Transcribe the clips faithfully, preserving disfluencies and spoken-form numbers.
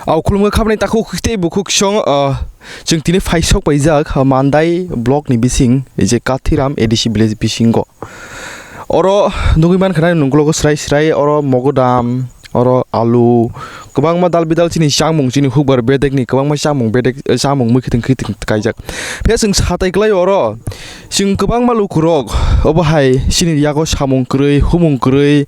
Au khulumkha khabni takhuk tei bukhuk song, ah, chwng tini phaisok paijak, ah, Mandai block ni bising, je Kathiram A D C village bisingo. Oro nugui mankha nai nunggulogo srai srai, oro mogodam, oro alu, kwbangma dal bidal chini chamung, chini hukbar bedekni kwbangma chamung bedek, eh, chamung mui khiting khiting kaijak. Phiya chwng satai kwlai oro, chwng kwbangma lukurok obo hai chini yago samung kwrwi, humung kwrwi,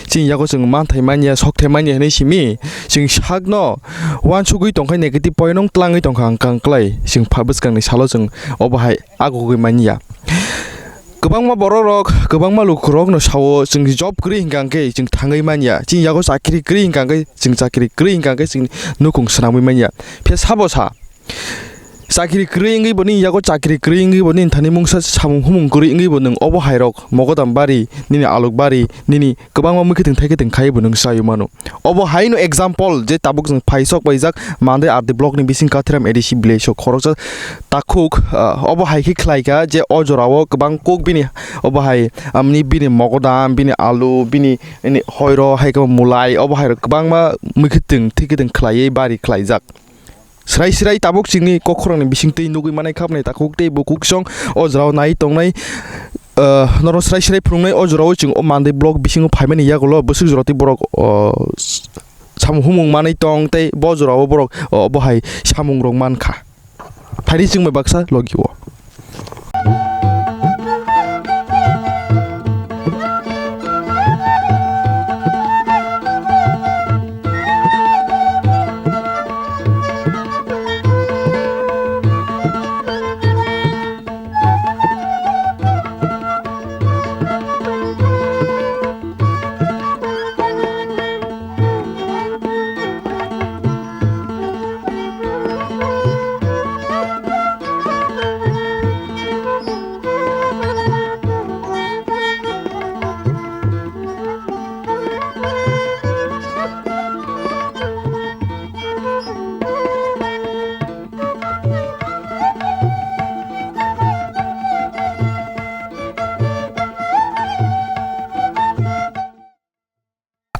chini yago chwng manthai manya, sokthai manya hinui simi, chwng sakno uansugui tongkhai negative point-no twlangwi tongkha ang kang kwlai, chwng pha bwskangni salo chwng obo hai agugui manya. Kwbangma bororok, kwbangma lukurokno sao, chwng job kwrwi hinkha khe chwng thangwi manya, chini yago chakri kwrwi hinkha khe chwng chakri kwrwi hinkha khe chwng nukhung swnamwi manya. Phiya sabo sa, chakri kwrwi wngwi bo nini yago chakri kwrwi wngwi bo nini thani mungsa samung humung kwrwi wngwi bo nwng obo hairok mogodam bari, nini aluk bari, nini kwbangma mui khiting thai khiting khai bo nwng chaywi mano. Obo haino example je tabuk chwng phaisok paijak Mandai R D block ni bising Kathiram A D C village o khoroksa takhuk, ah, obo hai khe khlai kha je o jora o kwbang kuk bini obo hai amni bini mogodam, bini alu, bini, bini hoiro hai khe mulai obo hai rok kwbangma mui khiting thwi khiting khlaiwi bari khlaijak. Srai srai tabuk chini kok khorang ni bising twi nugui manai kha bwnai takhuk tei bukhuk song o jora o nai tongnai, ah, norok srai srai phwrwngnai o jora o chwng o Mandai block bisingo phaimani yagulo bwswk jora tei borok, oh, samung humung manwi tong tei bo jora o borok, oh, bo hai samung rok mankha. Phaidi chwng bai baksa logi o.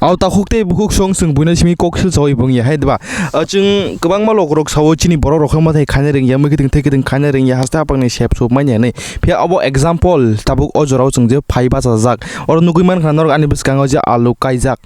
Au takhuk tei bukhuk song chwng buino simi kok sil chawi bung ya hai diba? Ah, chwng kwbangma lokorok sao chini borok rok wngma thai khaina rwngya, mui kiting thai kiting khaina rwngya, haste hapang ni sep sup manya hinwi. Phiya obo example tabuk o jorao chwng je phai bachajak. Oro nugui mankha norok ani bwskango je alu kaijak.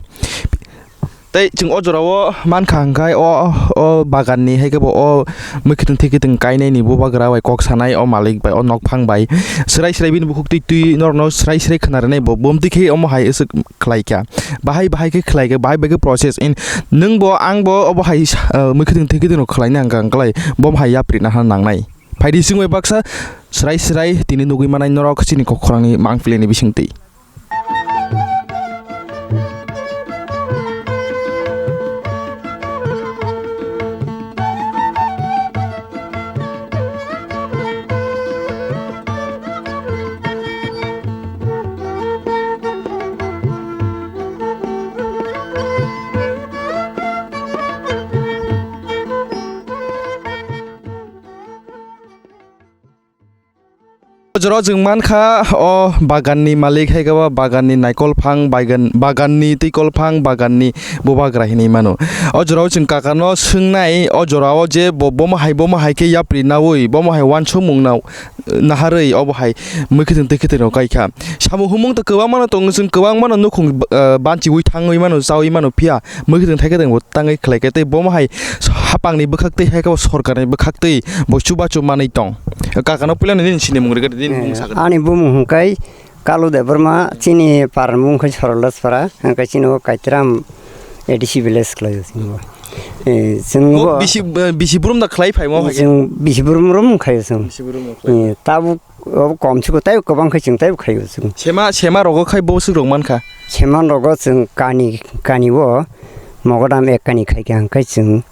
Tei chwng o jorao mankha hwnkhe o, o bagan ni hai khe bo o mui kiting thai kiting kainai ni bubagra bai kok sanai o malik bai o nokphang bai. Swrai swrai bini bukhuk twi twi norok no swrai swrai khna rwnai bo bumtwi khe omo hai aswk khlai kha. Bahai bahai khe khlai kha, bahai bahai khe process. In, nwng bo, ang bo, obo hai, ah, mui kiting thai kiting rok khlai nang kang klai, bo hai yapri na ha nang nai. Phaidi sing bai baksa, swrai swrai, tini nugui manai norok chini kok khorang ni mang pili ni bising twi. O jora o chwng mankha, o bagan ni malik hai khe ba bagan ni naikol phang, bagan, bagan ni twikol phang, bagan ni bubagra hinwi mano. O jora o chwng kaka no swngnai, o jora o je bo, bomo hai, bomo hai khe yapri naui, bomo hai uansukmung nao, naharwi obo hai mui kiting twi kiting rok kai kha. Samung humung to kwbangma no tongo, chwng kwbangma no nukhung, ah, banchiui thangwi mano, chaui mano, phiya mui kiting thai kiting bo tangwi khlai khe tei bomo hai hapang ni bwkhak twi hai khe bo sorkar ni bwkhak twi bo chubachu manwi tong. Kaka no puila nini sini mung rwgwdi, nini bumung Eh, sakhe. Ani bumung hwnkhe Kalu Debbarma, chini par mung hwnkhe Sorol Daspara, hwnkhe chini o Kaitram A D C village khlaio chini bo. Eh, chwng Bo bo bisi, eh, bisi brum da khlai phaimo hai khe? Chwng bisi brum rum khaio chwng. Bisi brum da khlai. Eh, tabuk obo kom siko, tei kwbang khe chwng tei khaio chwng. Sema, sema rogo khai bo swk rok mankha. Sema rogo chwng kani, kani o mogodam ek kani khai khe hwnkhe chwng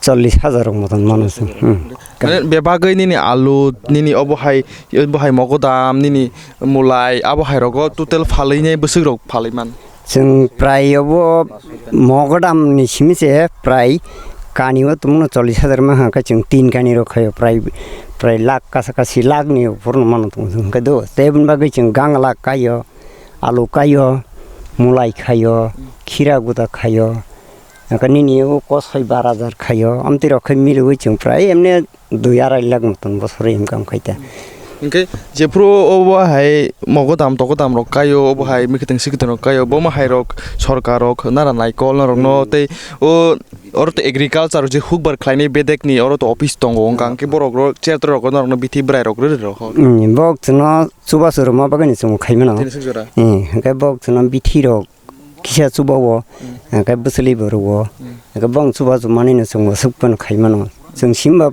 chollish hajar rok moton mano chwng. Hmm. Mane bebagwi nini alu, nini obo hai, obo hai mogodam, nini mulai, abo hai rogo total phalwi nai bwswk rok phalwi man. Chwng prai obo mogodam ni simi se prai kani o tongmano chollish hajar mankha, hwnkhe chwng tin kani rok khaio prai, prai lakh kasa kasi lakh ni upor no mano tongo chwng, hwnkhe do tei aboni bagwi chwng gang lakh kaio, alu kaio, mulai khaio, khira guda khaio, Hwnkhe nini o kosoi bar hajar khaio, amtwi rok khe miliwi chwng prai emne dui arai lakh moton bosoro income khai ta. Hwnkhe jephuru obo hai mogodam togodam rok kaio, obo hai mwkhwtwng swkhwtwng rok kaio, bomo hai rok sorkar rok nara naikol norokno tei o oro to agriculture je hukbar khlainai bedekni oro to office tongo, wngkha hwnkhe borok rok chair rok norokno bithi bwrai rok rwrwi rok. Hmm, bok chwngno chubachu rwma bagwino chwng khaimano. Tini swk jora. Hmm, hwnkhe bok chwngno bithi rok kisa chuba o, hwnkhe bwchwlwi bo rwo, hwnkhe bong chuba chumanino chwngbo swk phano khaimano. Chwng simba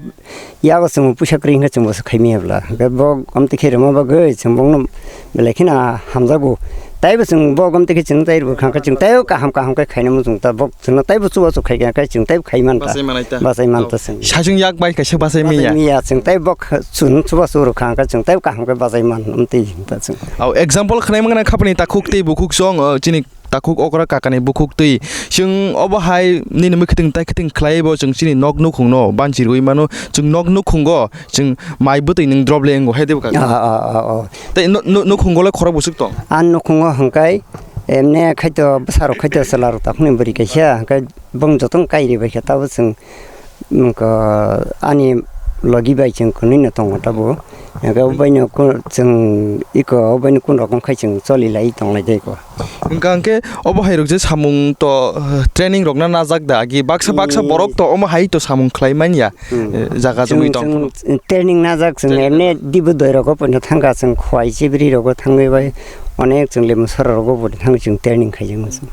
yago chwngbo puisa kwrwi hwnkhe chwngbo swk khaimaya bwla. Hwnkhe bo amtwi khe rwma bagwi chwng bongno belai kheno hamjago. Taibo chwng bo amtwi khe chwng taibo kha hwnkhe chwng taibo kaham kaham khe khainai muchung ta bo chwngno taibo chuba chuk khaikha khe chwng taibo khai manta. Bachai manai ta. Bachai manta chwng. Sajwng yak bai kaisa bachai manya. Bachai manya chwng taibo kha-, chwng chuba chuk rwkha hwnkhe chwng taibo kaham khe bachai man amtwi ta chwng. Au example khwnai mangna khapani takhuk tei bukhuk song, o, chini takhuk okra kakani bukhuk twi. Chwng obo hai nini mwkhwtwng tai khwtwng khlai bo chwng chini nok nukhungno banchi rwui mano. Chwng nok nukhungo chwng mai bwtwi nwng drop le wngo hai de bwkha. Ah, ah, ah, ah. Tei nu-, nu-, nukhungo le khorok bwswk tong? Ang nukhungo hwnkhe emne khaito bwsarok khaito chwlarok takhukni bwrwi kaisa hwnkhe bong jotono kai ri bai kha tabo chwng Wngkha ani logi bai chwng kwnwi no tongo tabuk. Hwnkhe obo baino ku-, chwng iko obo baino kun rokom khai chwng choli lai tong lai tei ko. Hwnkha hwnkhe obo hai rok je samung to, eh, training rok na najak da agi baksa baksa Hmm. borok to omo hai to samung khlai manya, Hmm. eh, jaga Chwng, jogwi tong. Chwng training najak chwng Training emne najak. Dibu doi rogo poino thangkha chwng khwai chibri rogo thangwi bai onek chwng lemo sora rogo bo thangwi chwng training khaijak.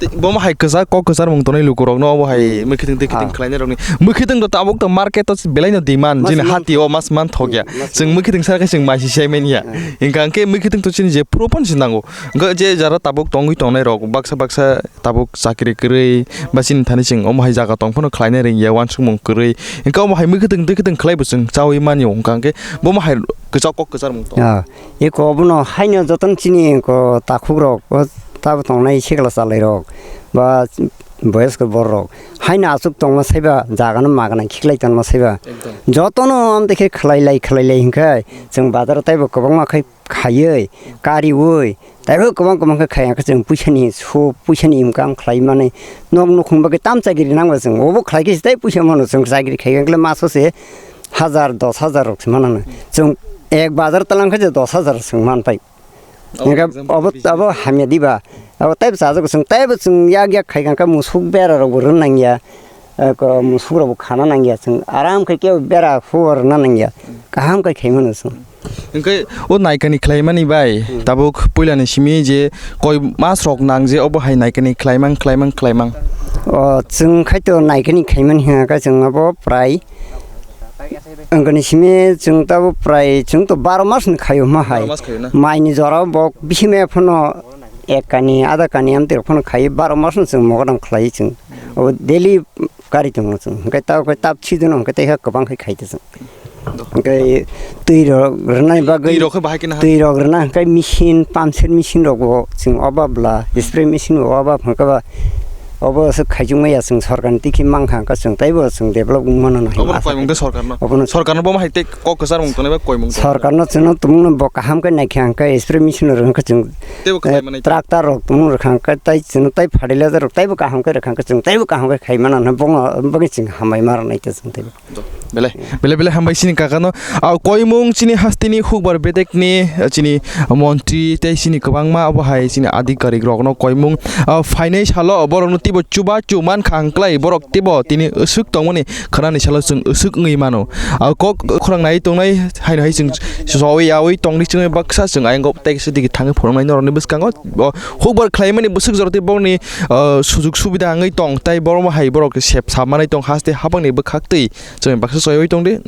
Tei bomo hai kwchak kok kwchar mung tonwi lukurokno obo hai Hmm. mwkhwtwng tei khwtwng Ah. khlainai rokni. Mwkhwtwng to tabuk to market o belai no demand Mas jini man- hati o mas man thok ya. Hmm, mas Chwng man- mwkhwtwng sar khe chwng mai si sai manya. Hmm. Hwnkha hwnkhe mwkhwtwng to chini je phuru phano se nango. Hwnkhe je jara tabuk tongwi tongnai rok baksa baksa tabuk chakri kwrwi ba chini thani chwng omo hai jaga tong phano khlainai rwngya uansukmung kwrwi. Hwnkhe omo hai mwkhwtwng tei khwtwng khlai bo chwng chaui mani o hwnkha hwnkhe bomo hai kwchak kok kwchar mung tong. Ah. Eko obono haino jotono chini ko takhukrok, o tabo tongnai sikla chalairok ba boyosko bororok haino aswk tongma saiba jagano magana khiklai tonma saiba. Ekdom. Jotono amtwi khe khlai lai khlai lai hinkhe chwng bazaro taibo kwbangma khai khaiwi kariwi taibo kwbang kwbang khe khai hwnkhe chwng puisani so puisani income khlai mani nok nukhung bagwi tam chagiri nangba chwng obo khlai khe se tei puisa mano chwng chagiri khai hwnkhe maso se hajar dos hajar rok se manano. Chwng ek bazar talang khe je dos hajar chwng man pai. Hingke obo abo hamya diba? Abo taibo chajago chwng, taibo chwng yak yak khai kha musuk bera rok bo rwna nangya. Eko musuk rok bo khana nangya chwng. Aram khai khe bera huo rwna nangya. Kaham khai khai mano chwng. Hingke o naikani khlaimani bai tabuk puilani simi je koi mas rok nang je obo hai naikani khlaimang, khlaimang, khlaimang. O chwng khai to naikani khaimani hingka chwng abo prai Wngkha ni simi chwng tabuk prai chwng to baro mas ni khaio ma hai. Baro mas khaio na? Mai ni jora bo bisi maya phano ek kani, adha kani amtwi rok phano khaio, baro mas no chwng mogodam khlai chwng. O daily kari tongo chwng. Hwnkhe tabuk khe tab si dono hwnkhe tei kha kwbang khai khai ta chwng. Hwnkhe twi rok rwnai bagwi, twi rok khe bahai khe na ha? Twi rok rwna hwnkhe machine, pump set machine rok bo chwng obab la, spray machine bo obab hwnkhe ba Obo aswk khaichukmaya chwng sorkarni twi khe mankha, hwnkhe chwng teibo chwng develop wngmano nai. Obono koimung de sorkarno. Obono sorkarno bo hai tei kok kwchar mung tongnai ba koimung de. Sorkarno chwngno tumungno bo kaham khe naikha, hwnkhe spray machine rwkha chwng, teibo kwchar manai. Tractor rok tumung rwkha, hwnkhe tei chwngno tei fertilizer rok teibo kaham khe rwkha, hwnkhe chwng teibo kaham khe khaimano, hwnkhe bono bagwi chwng hambai ma rwnai ta chwng teibo. Belai, belai, belai hambai chini kakano. Ah, koimung chini hasteni hukbar bedekni, ah, chini montri tei chini kwbangma obo hai chini adhikarik rokno koimung, ah, phainai salo borokno teibo chubachu mankha hwnkhlai borok teibo tini aswk tongmani khwnani salo chwng aswk wngwi mano. Ah, kok khorang nai tongnai haino hai chwng choi yaui tongdi chwngwi baksa chwng ayang kok tei kisa digi thangwi phunuknai norokni bwskango. Bo hukbar khlaimani bwswk joroti borokni, ah, sujuk subida wngwi tong tei borokno hai borok sep samanai tong haste habangni bwkhaktwi. Chwng baksa chaywi tongdi.